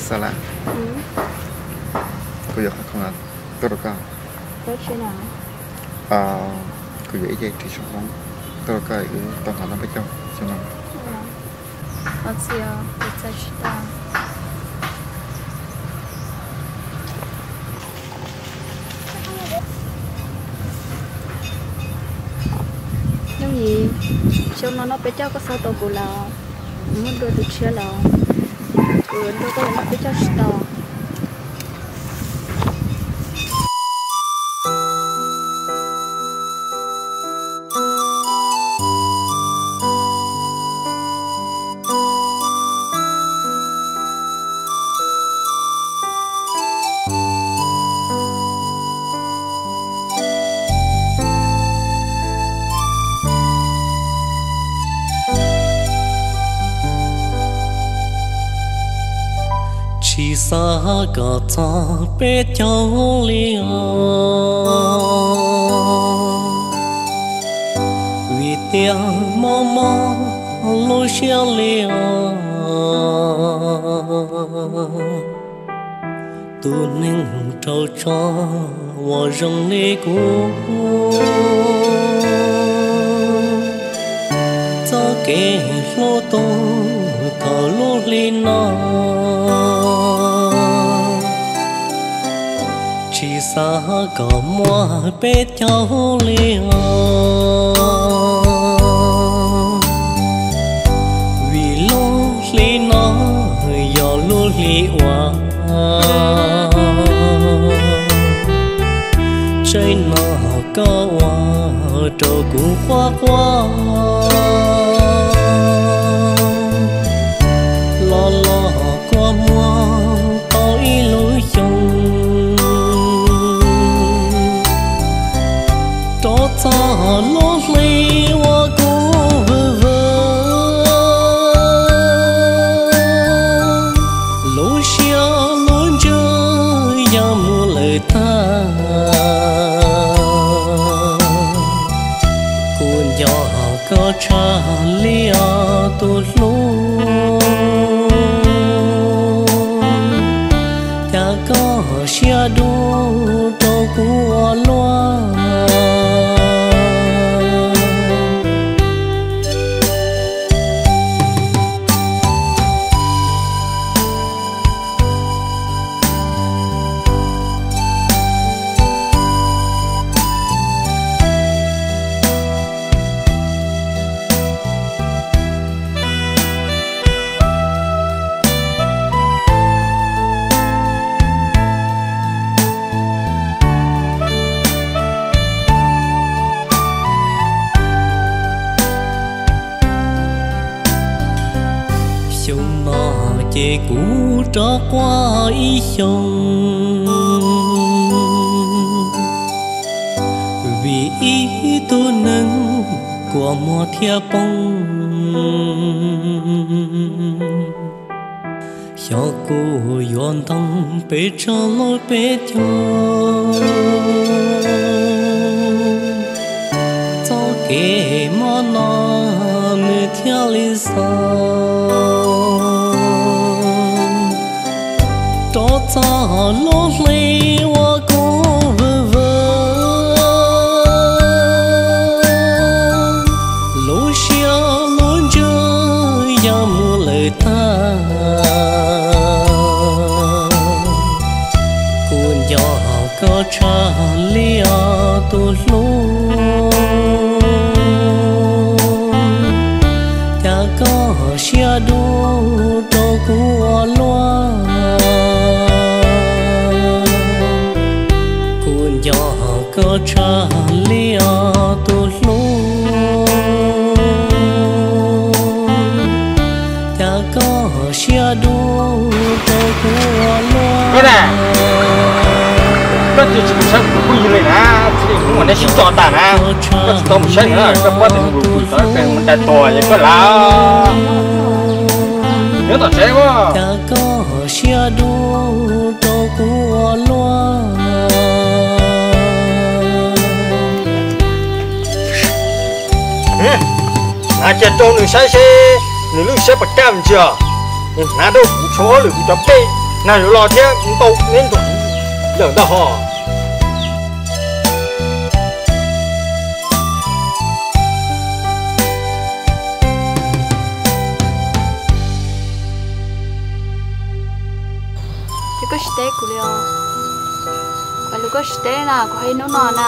Xav lawm, kuv yuav qhov khoom tuaj rau koj. Kuv yuav ib ce ris tsho hmoob tuaj rau koj, wb tau hnov noj peb caug xyoo no. Yooj yim, xyoo no noj peb caug koj xa tau kuv lawm, kuv muaj dua tus tshiab lawm, kuv nrog koj noj peb caug tsis tau. Tsis xav kom txog peb caug li os, vim tias mob mob lub siab li os. Tus neeg raug tso uas zoo li kuv, txoj kev hlub tus thaum lub hli no. Tsis xav kom muaj peb caug li os, vim lub hli no yog lub hli uas tseem no koj ua rau kuv quaj quaj. Los los kua muag tau ib lub xyoo, rov txog lub hli uas kuv vwm vwm, lub siab lub ntsws ya mus lawm tag. Kuv nco koj tshaj li os tus hlub, cas koj siab dub rau kuv ua luaj. Xyoo no ces kuv rov quaj ib xyoo, vim ib tug neeg kua muag thiaj poob. Xyov kuv yuav ntoo pes tsawg lub peb caug, txoj kev mob no nws thiaj li xaus. Rov txog lub hli uas kuv vwm vwm, lub siab lub ntsws ya mus lawm tag. Kuv nco koj tshaj li os tus hlub, cas koj siab dub rau kuv ua luaj. Kuv nco koj tshaj li os tus hlub, cas koj siab dub rau kuv ua luaj. Koj na, koj tsis mus saib kuv phooj ywg li na, txij li hnub uas neb sib tso tas na, koj tsis tau mus saib na, koj pab tus mus pw tau pem mus ntais tos es koj lawm. Nyob tom tsev, cas koj siab dub rau kuv ua luaj. Hnav kiag rau nws saib seb nws lub siab puas kaj ntsia. Nws hnav rau kuv tshuav ob lwm kuv cov pej. Nag yuav los thiab, ntau neb ntxuav lawm ntag hos. Ces koj tsis teb kuv li os? Ua li koj tsis teb na, kuv hais ib hnub no na.